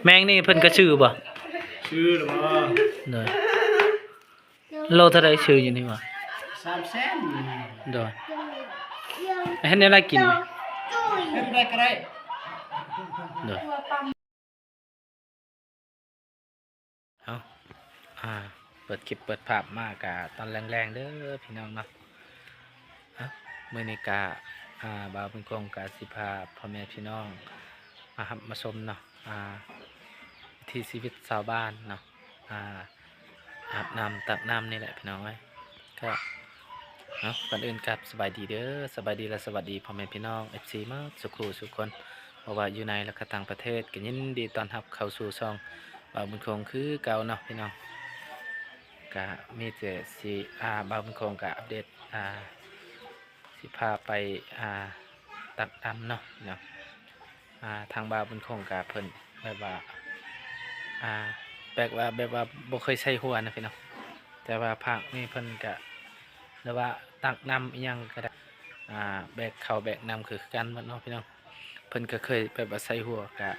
ແມງນີ້ເພິ່ນກໍຊື້ບໍ່? ຊື້ແລ້ວບໍ່? ໂດຍ. ໂລເທົ່າໃດຊື້ຢູ່ນີ້ຫວາ? ສາມແສນ. ໂດຍ. ເຮັດແນວໃດກິນ? ເຮັດແນວໃດກໍໄດ້. ໂດຍ. ເອົາ ອ່າ ເປີດຄລິບເປີດພາບມາກະຕອນແລງໆເດີພີ່ນ້ອງເນາະ. ເອົາ ມື້ນີ້ກະ ອ່າ ບ່າວບຸນຄົງກະຊິພາພໍ່ແມ່ພີ່ນ້ອງມາຮັບມາຊົມເນາະ ອ່າ ວິຖີຊີວິດຊາວບ້ານເນາະ ອ່າ ອາບນ້ຳຕັກນ້ຳນີ້ແຫຼະພີ່ນ້ອງເອີຍ. ກະ ເອົາ ກ່ອນອື່ນກະສະບາຍດີເດີ ສະບາຍດີ ແລະ ສະຫວັດດີພໍ່ແມ່ພີ່ນ້ອງ ເອັຟຊີ ໝົດສູ່ຄູ່ສູ່ຄົນ ບໍ່ວ່າຢູ່ໃນ ແລະ ກະຕ່າງປະເທດ ກະຍິນດີຕ້ອນຮັບເຂົ້າສູ່ຊ່ອງບ່າວບຸນຄົງຄືເກົ່າເນາະພີ່ນ້ອງ. ກະມີແຕ່ຊິ ອ່າ ບ່າວບຸນຄົງກະອັບເດດ ອ່າ ຊິພາໄປ ອ່າ ຕັກນ້ຳເນາະ ເນາະ. ອ່າ ທາງບ່າວບຸນຄົງກະເພິ່ນແບບວ່າ ອ່າ ແບບວ່າ ແບບວ່າບໍ່ເຄີຍໃສ່ຫົວນະພີ່ນ້ອງ ແຕ່ວ່າພາກນີ້ເພິ່ນກະ ຫຼືວ່າຕັກນ້ຳອີ່ຫຍັງກໍໄດ້ ອ່າ ແບກເຂົ້າແບກນ້ຳຄືກັນໝົດເນາະພີ່ນ້ອງ. ເພິ່ນກໍເຄີຍແບບວ່າໃສ່ຫົວກະ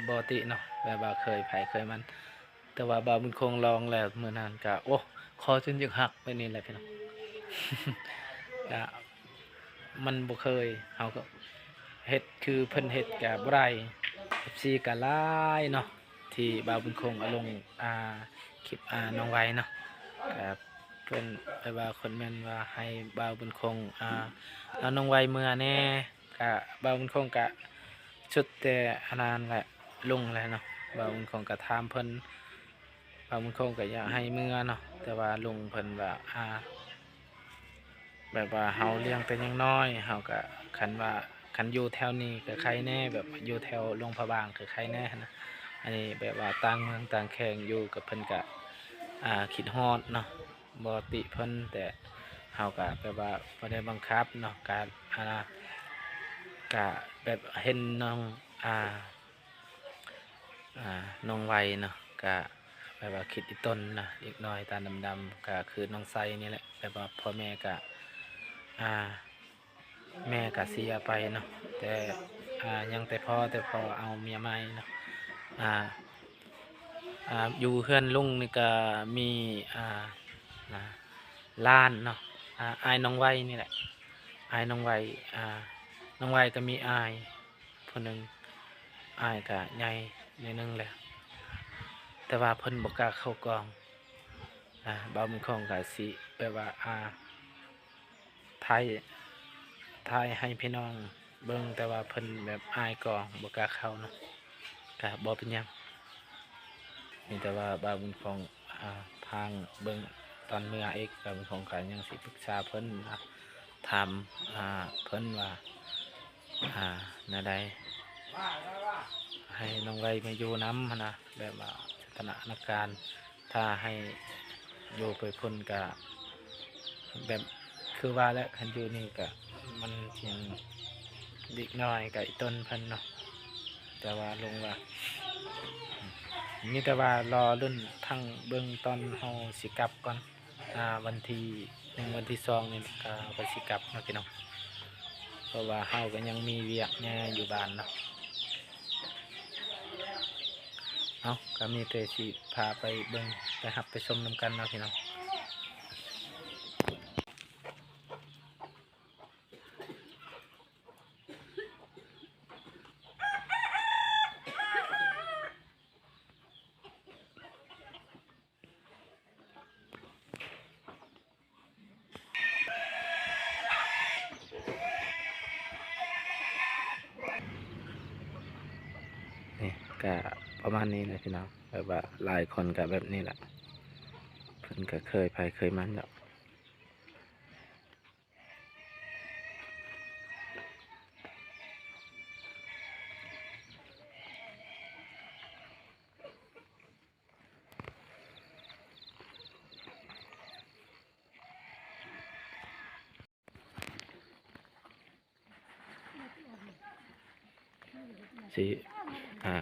ບໍ່ຕິເນາະ ແບບວ່າເຄີຍໃຜເຄີຍມັນ. ແຕ່ວ່າບ່າວບຸນຄົງລອງແລ້ວມື້ນັ້ນກະ ໂອ້ ຄໍຈົນຢາກຫັກແບບນີ້ແຫຼະພີ່ນ້ອງ. ກະມັນບໍ່ເຄີຍ ເຮົາກໍເຮັດຄືເພິ່ນເຮັດກະບໍ່ໄດ້. ເອັຟຊີກະຫຼາຍເນາະ ທີ່ບ່າວບຸນຄົງເອົາລົງ ອ່າ ຄລິບ ອ່າ ນ້ອງໄວເນາະ ກະເພິ່ນແບບວ່າຄອມເມັນວ່າໃຫ້ບ່າວບຸນຄົງ ອ່າ ເອົານ້ອງໄວເມືອແດ່. ກະບ່າວບຸນຄົງກະສຸດແຕ່ອັນນັ້ນແຫຼະ ລຸງແຫຼະເນາະ. ບ່າວບຸນຄົງກະຖາມເພິ່ນ ບ່າວບຸນຄົງກະຢາກໃຫ້ເມືອເນາະ ແຕ່ວ່າລຸງເພິ່ນວ່າ ອ່າ ແບບວ່າເຮົາລ້ຽງແຕ່ຍັງນ້ອຍ ເຮົາກະ ຄັນວ່າ ຄັນຢູ່ແຖວນີ້ກະໄຄແດ່ ແບບຢູ່ແຖວຫຼວງພະບາງກະໄຄແດ່ຫັ້ນນະ. ອັນນີ້ແບບວ່າຕ່າງເມືອງຕ່າງແຂວງຢູ່ ກະເພິ່ນກະ ອ່າ ຄິດຮອດເນາະ ບໍ່ຕິເພິ່ນ ແຕ່ເຮົາກະແບບວ່າບໍ່ໄດ້ບັງຄັບເນາະ ກະ ອ່າ ກະແບບເຫັນນ້ອງ ອ່າ ອ່າ ນ້ອງໄວເນາະ ກະແບບວ່າຄິດອີ່ຕົນນະ ເດັກນ້ອຍຕາດຳໆ ກະຄືນ້ອງໄຊນີ້ແຫຼະ. ແບບວ່າພໍ່ແມ່ກະ ອ່າ ແມ່ກະເສຍໄປເນາະ ແຕ່ ອ່າ ຍັງແຕ່ພໍ່ ແຕ່ພໍ່ເອົາເມຍໃໝ່ເນາະ. ອ່າ ອ່າ ຢູ່ເຮືອນລຸງນີ້ກະມີ ອ່າ ຫຼານເນາະ ອ່າ ອ້າຍນ້ອງໄວນີ້ແຫຼະ ອ້າຍນ້ອງໄວ ອ່າ ນ້ອງໄວກະມີອ້າຍ ຜູ້ໜຶ່ງ ອ້າຍກະໃຫຍ່ໜ້ອຍໜຶ່ງແລ້ວ ແຕ່ວ່າເພິ່ນບໍ່ກ້າເຂົ້າກ້ອງ. ອ່າ ບ່າວບຸນຄົງກະຊິແບບວ່າ ອ່າ ຖ່າຍ ຖ່າຍໃຫ້ພີ່ນ້ອງເບິ່ງ ແຕ່ວ່າເພິ່ນແບບອາຍກ້ອງ ບໍ່ກ້າເຂົ້າເນາະ ກະບໍ່ເປັນຫຍັງ. ມີແຕ່ວ່າບ່າວບຸນຄົງ ອ່າ ທາງເບິ່ງຕອນເມືອອີກ ບ່າວບຸນຄົງກະຍັງຊິປຶກສາເພິ່ນ ອ່າ ຖາມ ອ່າ ເພິ່ນວ່າ ອ່າ ແນວໃດ ໃຫ້ນ້ອງໄວມາຢູ່ນຳຫັ້ນນະ ແບບວ່າສະຖານະການ ຖ້າໃຫ້ຢູ່ໄປພຸ້ນກະແບບ ຄືວ່າແຫຼະ ຄັນຢູ່ນີ້ກະມັນຍັງເດັກນ້ອຍກະອີ່ຕົນເພິ່ນເນາະ. ແຕ່ວ່າລຸງວ່າ ມີແຕ່ວ່າລໍລຸ້ນທັງເບິ່ງຕອນເຮົາຊິກັບກ່ອນ ອ່າ ວັນທີໜຶ່ງ ວັນທີສອງນີ້ກະເຮົາກະຊິກັບເນາະພີ່ນ້ອງ ເພາະວ່າເຮົາກະຍັງມີວຽກແດ່ຢູ່ບ້ານເນາະ. ເອົາ ກະມີແຕ່ຊິພາໄປເບິ່ງ ໄປຮັບໄປຊົມນຳກັນເນາະພີ່ນ້ອງ. ນີ້ກະປະມານນີ້ແຫຼະພີ່ນ້ອງ ແບບວ່າຫຼາຍຄົນກະແບບນີ້ແຫຼະ ເພິ່ນກະເຄີຍໃຜເຄີຍມັນດອກ. ຊິ ອ່າ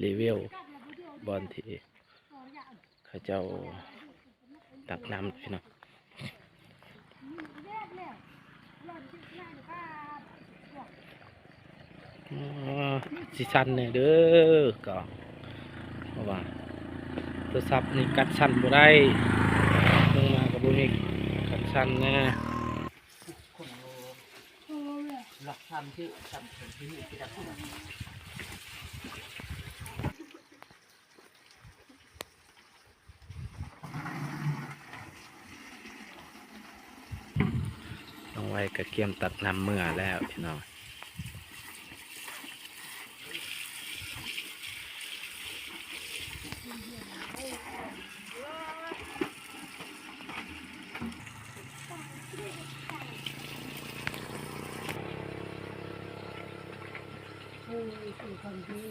ຣີວິວບ່ອນທີ່ ເຂົາເຈົ້າຕັກນ້ຳພີ່ນ້ອງ. ອາ ຊິສັ່ນແດ່ເດີ ກໍ ເພາະວ່າໂທລະສັບນີ້ກັນສັ່ນບໍ່ໄດ້ ລົງມາກໍບໍ່ມີກັນສັ່ນແດ່. ນ້ອງໄວກໍກຽມຕັກນ້ຳເມືອແລ້ວພີ່ນ້ອງ.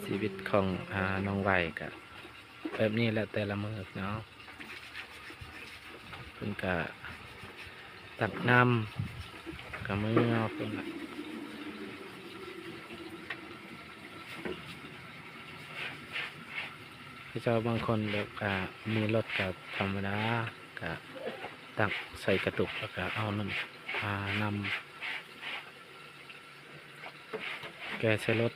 ຊີວິດຂອງ ອາ ນ້ອງໄວກະແບບນີ້ແຫຼະ ແຕ່ລະມື້ເນາະ. ເພິ່ນກະຕັກນ້ຳ ກະເມືອເພິ່ນລະ. ເຂົາເຈົ້າບາງຄົນແບບ ກະມີລົດກະທຳມະດາ ກະຕັກໃສ່ກະຕຸກ ແລ້ວກະເອົານ້ຳ ອາ ນ້ຳແກ່ໃສ່ລົດ.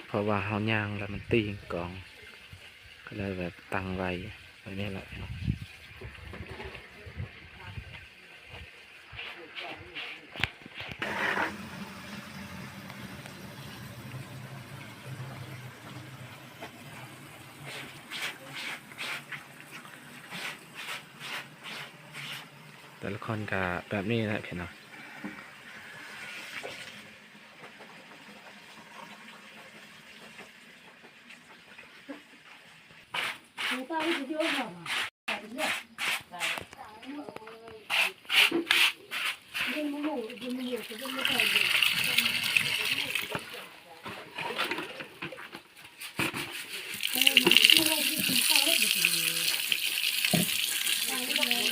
ເພາະວ່າເຮົາຍ່າງແລ້ວມັນຕີງກອງ ກໍເລີຍແບບຕັ້ງໄວ້ແບບນີ້ແຫຼະ. ແຕ່ລະຄົນກະແບບນີ້ແຫຼະພີ່ນ້ອງ.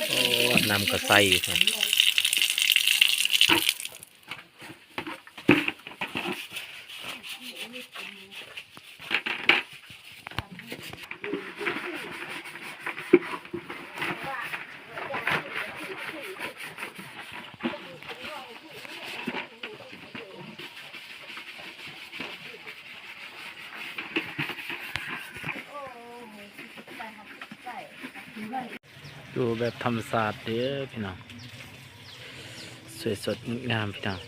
ໂອ້ ນ້ຳກໍໃສຢູ່. ຢູ່ແບບທຳມະຊາດເດີພີ່ນ້ອງ ສວຍສົດງົດງາມພີ່ນ້ອງ.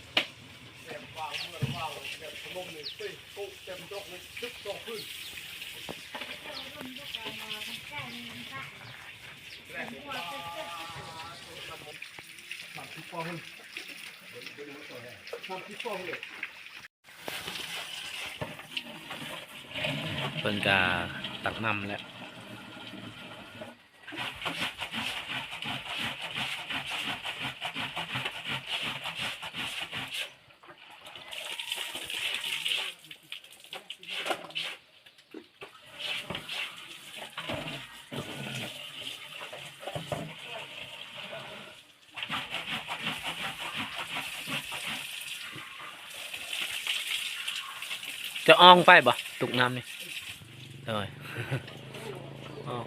ເພິ່ນກະຕັກນ້ຳແລ້ວ. ຈະອ່ອງໄປບໍ່? ຕຸກນ້ຳນີ້ ໂດຍ ອອກ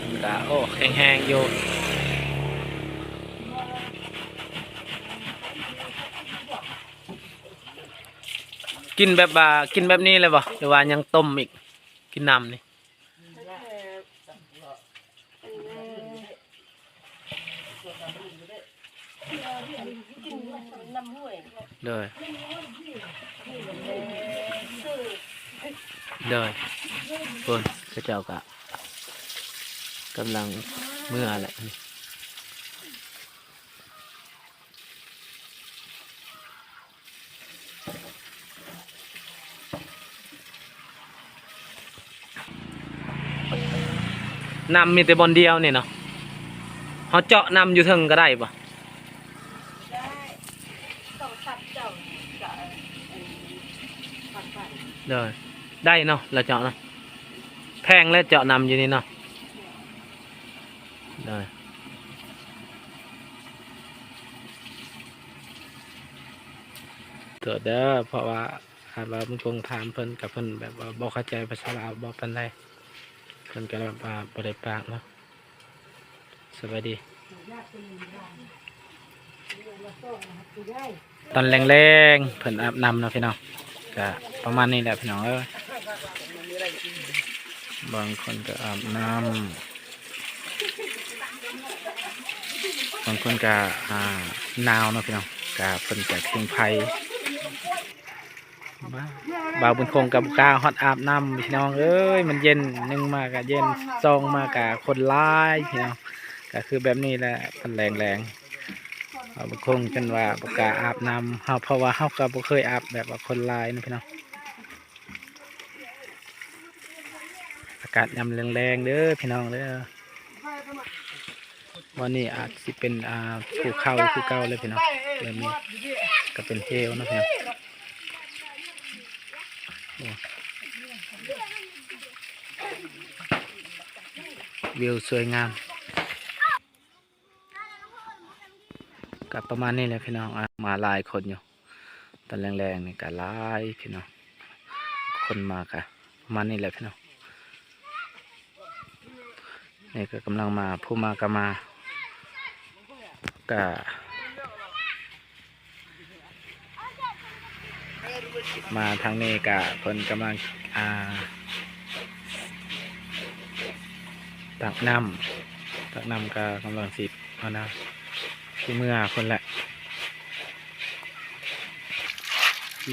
ມັນກະ ໂອ້ ແຂງແຮງຢູ່. ກິນແບບວ່າ ກິນແບບນີ້ເລີຍບໍ່ ຫຼືວ່າຍັງຕົ້ມອີກ? ກິນນ້ຳນີ້ ໂດຍ ໂດຍ ພຸ້ນ ເຂົາເຈົ້າກະກຳລັງເມືອແຫຼະ. ນ້ຳມີແຕ່ບ່ອນດຽວນີ້ເນາະ ເຮົາເຈາະນ້ຳຢູ່ເທິງກໍໄດ້ບໍ່? ໄດ້ ສອງສາມເຈົ້າກະ ເອີ ໂດຍ ໄດ້ເນາະ ລະເຈາະເນາະ ແພງແລ້ວເຈາະນ້ຳຢູ່ນີ້ເນາະ. ໂດຍ ໂທດເດີ ເພາະວ່າ ຫາກວ່າບາງຄົນຖາມເພິ່ນ ກໍເພິ່ນແບບວ່າບໍ່ເຂົ້າໃຈພາສາລາວບໍ່ປານໃດ. ເພິ່ນກໍແບບວ່າບໍ່ໄດ້ປາກເນາະ. ສະບາຍດີ. ຕອນແລງໆ ເພິ່ນອາບນ້ຳເນາະພີ່ນ້ອງ. ກະປະມານນີ້ແຫຼະພີ່ນ້ອງເອີຍ. ບາງຄົນກໍອາບນ້ຳ ບາງຄົນກໍ ອ່າ ໜາວເນາະພີ່ນ້ອງ. ກະເພິ່ນກະຜິງໄຟ. ບ່າວບຸນຄົງກໍບໍ່ກ້າຮອດອາບນ້ຳພີ່ນ້ອງເອີຍ. ມັນເຢັນ ໜຶ່ງມາກໍເຢັນ ສອງມາກໍຄົນຫຼາຍພີ່ນ້ອງ. ກໍຄືແບບນີ້ແຫຼະ ຕອນແລງໆ ບ່າວບຸນຄົງຈົນວ່າບໍ່ກ້າອາບນ້ຳເຮົາ ເພາະວ່າເຮົາກໍບໍ່ເຄີຍອາບແບບວ່າຄົນຫຼາຍນະພີ່ນ້ອງ. ອາກາດຍາມແລງໆ ເດີພີ່ນ້ອງເດີ. ບ່ອນນີ້ອາດຊິເປັນ ອ່າ ພູເຂົາຄືເກົ່າເລີຍພີ່ນ້ອງ. ແບບນີ້ກໍເປັນເຫວເນາະພີ່ນ້ອງ. ໂອ້ ວິວສວຍງາມ. ກໍປະມານນີ້ແຫຼະພີ່ນ້ອງ. ອ່າ ມາຫຼາຍຄົນຢູ່ ຕອນແລງໆ ນີ້ກໍຫຼາຍພີ່ນ້ອງ. ຄົນມາກໍປະມານນີ້ແຫຼະພີ່ນ້ອງ. ນີ້ກໍກຳລັງມາ ຜູ້ມາກໍມາ ກໍມາທາງນີ້ກໍເພິ່ນກຳລັງ ອ່າ ຕັກນ້ຳ ຕັກນ້ຳກໍກຳລັງຊິ ອັນນະ ຊິເມືອພຸ້ນແຫຼະ.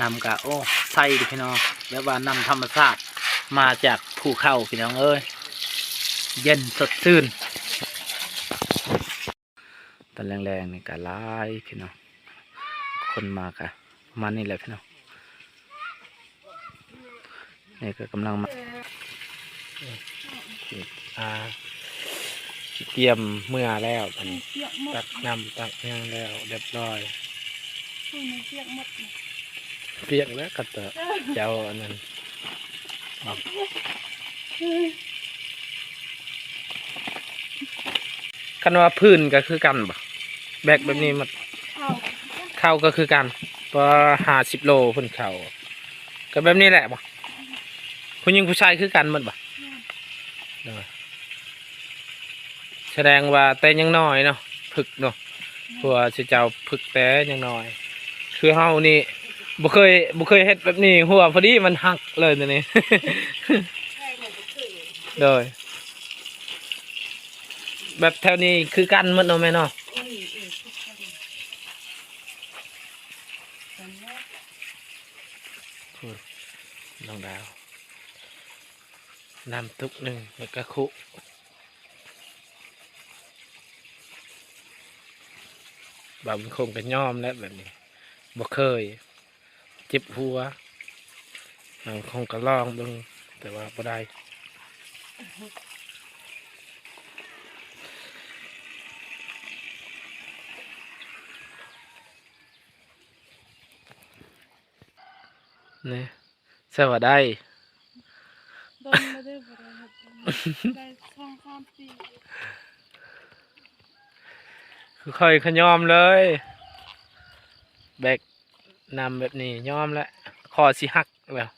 ນ້ຳກະ ໂອ້ ໃສເດ້ພີ່ນ້ອງ ແບບວ່ານ້ຳທຳມະຊາດ ມາຈາກພູເຂົາພີ່ນ້ອງເອີຍ ເຢັນສົດຊື່ນ. ຕອນແລງໆ ນີ້ກະຫຼາຍພີ່ນ້ອງ ຄົນມາກະປະມານນີ້ແຫຼະພີ່ນ້ອງ. ນີ້ກໍກຳລັງມາ ອ່າ ຊິກຽມເມືອແລ້ວ ອັນ ປຽກໝົດ ຕັກນ້ຳຕັກຫຍັງແລ້ວຮຽບຮ້ອຍ. ໂອ້ຍ ມັນປຽກໝົດ ປຽກແລ້ວກໍເຈົ້າ ເຈົ້າອັນນັ້ນ. ຄັນວ່າພື້ນກໍຄືກັນບໍ່? ແບກແບບນີ້ໝົດ. ເຂົ້າ ເຂົ້າກໍຄືກັນ ປະມານຫ້າສິບໂລພຸ້ນເຂົ້າ. ກໍແບບນີ້ແຫຼະບໍ່? ຜູ້ຍິງຜູ້ຊາຍຄືກັນໝົດບໍ່? ໂດຍ ສະແດງວ່າແຕ່ຍັງນ້ອຍເນາະ ຝຶກເນາະ ເພາະວ່າເຈົ້າຝຶກແຕ່ຍັງນ້ອຍ. ຄືເຮົານີ້ບໍ່ເຄີຍ ບໍ່ເຄີຍເຮັດແບບນີ້ ຫົວພໍດີມັນຫັກເລີຍນີ້. ໂດຍ ແບບແຖວນີ້ຄືກັນໝົດເນາະແມ່ເນາະ? ພຸ້ນ ນ້ອງດາວ ນ້ຳຕຸກໜຶ່ງ ແລ້ວກະຄຸ ບ່າວບຸນຄົງກໍຍອມແລ້ວແບບນີ້ ບໍ່ເຄີຍ ເຈັບຫົວ. ບ່າວບຸນຄົງກໍລອງເບິ່ງ ແຕ່ວ່າບໍ່ໄດ້. ນີ້ ໃຊ່ວ່າໄດ້ ດົນແລ້ວເດ້ ບໍ່ໄດ້ເຮັດ ໄດ້ສອງສາມປີ. ຄືຂ້ອຍກໍຍອມເລີຍ ແບກນ້ຳແບບນີ້ຍອມແລ້ວ ຄໍຊິຫັກແລ້ວ.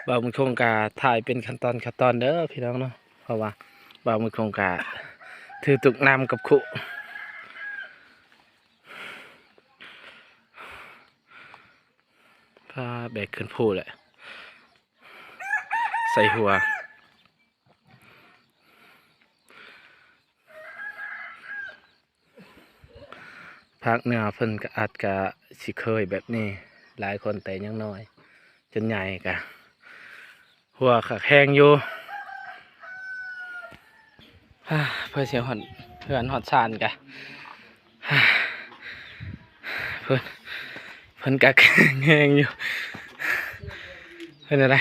ບ່າວບຸນຄົງກະຖ່າຍເປັນຂັ້ນຕອນຂັ້ນຕອນເດີພີ່ນ້ອງເນາະ ເພາະວ່າບ່າວບຸນຄົງກະຖືຕຸກນ້ຳກັບຄຸ ພາແບກຂຶ້ນພູແຫຼະ ໃສ່ຫົວ. ພາກເໜືອເພິ່ນກໍອາດກະຊິເຄີຍແບບນີ້ ຫຼາຍຄົນແຕ່ຍັງນ້ອຍ ຈົນໃຫຍ່ກະຫົວກະແຂງຢູ່. ເພື່ອຊິຮອດເຮືອນຮອດຊານກະ ເພິ່ນ ເພິ່ນກະແຂງແຮງຢູ່ ເພິ່ນນະໄດ.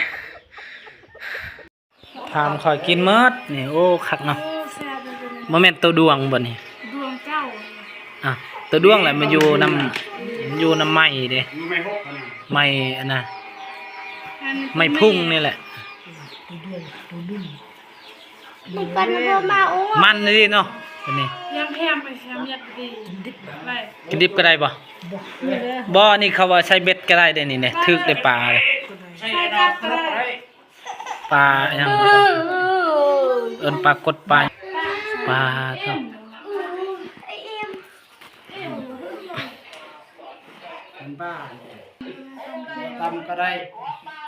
ຖາມຂ້ອຍກິນໝົດນີ້ ໂອ້ ຄັກເນາະ ບໍ່ແມ່ນໂຕດວງບໍ່ນີ້? ດວງເຈົ້າ. ອ່ະ ໂຕດວງແຫຼະ ມັນຢູ່ນຳ ຢູ່ນຳໄມ້ເດ້ ໄມ້ອັນນ່ະ ໄມ້ພຸ່ງນີ້ແຫຼະ. ມັນນີ້ເນາະ ອັນນີ້ ຍັງແຖມໄປແຖມຢາກດີ ກິນດິບກໍໄດ້ບໍ່? ບໍ່ ອັນນີ້ເຂົາວ່າໃສ່ເບັດກໍໄດ້ເດ້ນີ້ ຖືກໄດ້ປາ ປາຫຍັງ ເອີ້ນປາກົດ ປາ ປາເນາະ. ເປັນບ້າ ຕຳກໍໄດ້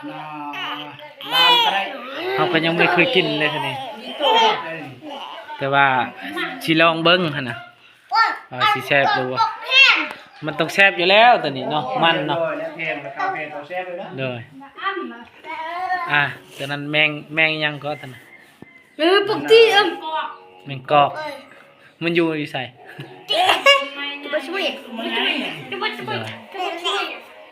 ນາ ລາມກໍໄດ້ ເຮົາກໍຍັງບໍ່ເຄີຍກິນເລີຍ ແຕ່ວ່າຊິລອງເບິ່ງຫັ້ນນະ ວ່າຊິແຊບຫຼືບໍ່. ມັນຕ້ອງແຊບຢູ່ແລ້ວໂຕນີ້ເນາະ ມັນເນາະ. ໂດຍ ອ່າ ໂຕນັ້ນແມງ ແມງຫຍັງກໍໂຕນັ້ນ? ເອີ ປົກຕີ ເອີ ແມງກອກ ມັນຢູ່ ຢູ່ໃສ?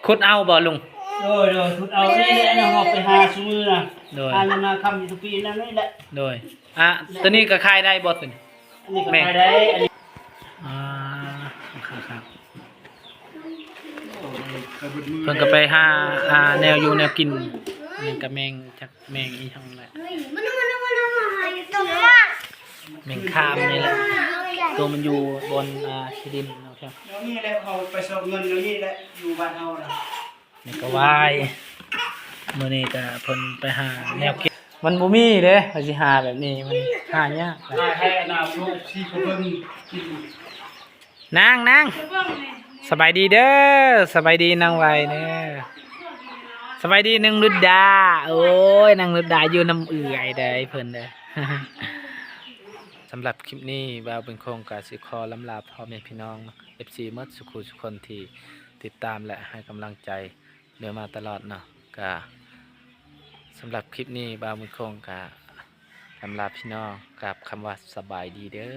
ຂຸດເອົາບໍ່ລຸງ? ໂດຍ ໂດຍ ຂຸດເອົາ ອັນນີ້ແຫຼະ ເຮົາໄປຫາຊຸມື້ນະ. ໂດຍ ຫາຢູ່ນາຄຳຢູ່ທຸກປີນັ້ນນີ້ແຫຼະ. ໂດຍ ອ່ະ ໂຕນີ້ກໍຂາຍໄດ້ບໍ່ໂຕນີ້? ອັນນີ້ກໍຂາຍໄດ້ ອັນນີ້ ອ່າ ຄັບໆ ເພິ່ນກໍໄປຫາ ຫາແນວຢູ່ແນວກິນ ນີ້ກໍແມງ ຈັກແມງອີ່ຫຍັງແຫຼະ ແມງຄາມນີ້ແຫຼະ ໂຕມັນຢູ່ບ່ອນ ອ່າ ຂີ້ດິນເນາະ. ແນວນີ້ແຫຼະ ເຮົາໄປຊອກເງິນແນວນີ້ແຫຼະ ຢູ່ບ້ານເຮົານະ. ນີ້ກໍຫວາຍ ມື້ນີ້ກໍເພິ່ນໄປຫາແນວກິນ ມັນບໍ່ມີເດ້ ວ່າຊິຫາແບບນີ້ ມັນຫາຍາກ. ນາງ ນາງ ສະບາຍດີເດີ ສະບາຍດີນາງໄວເດີ ສະບາຍດີນາງລຸດດາ. ໂອ້ຍ ນາງລຸດດາຢູ່ນຳເອື້ອຍເດີ ເພິ່ນເດີ. ສຳລັບຄລິບນີ້ ບ່າວບຸນຄົງກໍຊິຂໍລຳລາພໍ່ແມ່ພີ່ນ້ອງ ເອັຟຊີ ໝົດສູ່ຄູ່ສູ່ຄົນທີ່ຕິດຕາມ ແລະ ໃຫ້ກຳລັງໃຈ ເດີມາຕະຫຼອດເນາະ. ກະສຳລັບຄລິບນີ້ ບ່າວບຸນຄົງກະລຳລາພີ່ນ້ອງກັບຄຳວ່າສະບາຍດີເດີ.